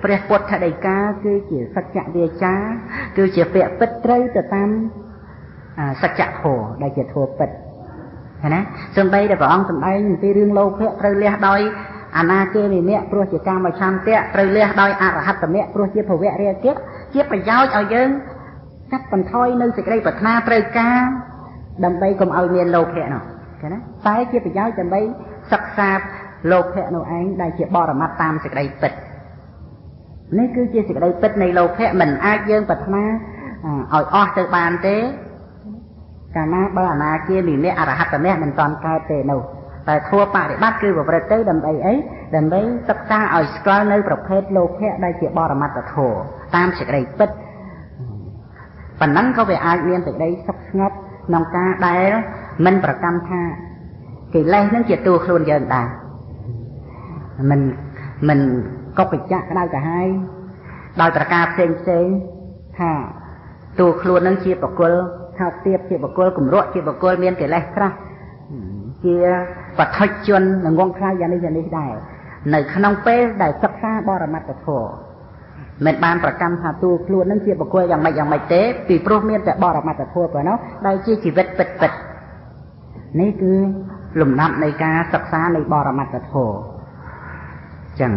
ព្រះពុទ្ធដីកាគឺជាសច្ចវាចាគឺជាពាក្យពិតត្រូវទៅតាមសច្ចធម៌ដែលជាធម៌ពិតឃើញណាសំបីដែលព្រះអង្គសម្ដែងអំពីរឿងលោភៈត្រូវលះដោយអនាគាមីមគ្គព្រោះជាកាមឆន្ទៈត្រូវលះដោយអរហត្តមគ្គព្រោះជាភវរាគៈជាប្រយោជន៍ឲ្យយើងកាត់បន្ថយនៅសេចក្តីប្រាថ្នាត្រូវការដើម្បីកុំឲ្យមានលោភៈនោះឃើញណាតែជាប្រយោជន៍ដើម្បីសិក្សាលោភៈនោះឯងដែលជាបរមត្តតាមសេចក្តីពិតនេះគឺជាសេចក្តីពិតនៃលោភៈមិនអាចយើងប្រាថ្នាឲ្យអស់ទៅបានទេកាលណាបើអនាគាមីមគ្គអរហត្តមគ្គមិនទាន់កើតទេនោះតែធម៌បរិបត្តិគឺប្រព្រឹត្តទៅដើម្បីអីដើម្បីសិក្សាឲ្យស្គាល់នៅប្រភេទលោភៈដែលជាបរមត្តធម៌តាមសេចក្តីពិតប៉ុណ្ណឹងក៏វាអាចមានសេចក្តីសុខស្ងប់ក្នុងការដែលមិនប្រកម្មថាកិលេសនឹងជាតួខ្លួនយើងដែរមិនកុបច្ចៈក្តៅក្រហាយដោយប្រការផ្សេងផ្សេងថាតួខ្លួននឹងជាបុគ្គលថោកទាបជាបុគ្គលគម្រក់ជាបុគ្គលមានកិលេសត្រាស់ជាបឋិជននឹងងងខ្លាចយ៉ាងនេះយ៉ាងនេះដែរនៅក្នុងពេលដែលសិក្សាបរមត្តធម៌មិនបានប្រកម្មថាតួខ្លួននឹងជាបុគ្គលយ៉ាងម៉េចយ៉ាងម៉េចទេពីព្រោះមានតែបរមត្តធម៌ប៉ុណ្ណោះដែលជាជីវិតពិតពិតនេះគឺលំដាប់នៃការសិក្សានៃបរមត្តធម៌ចឹង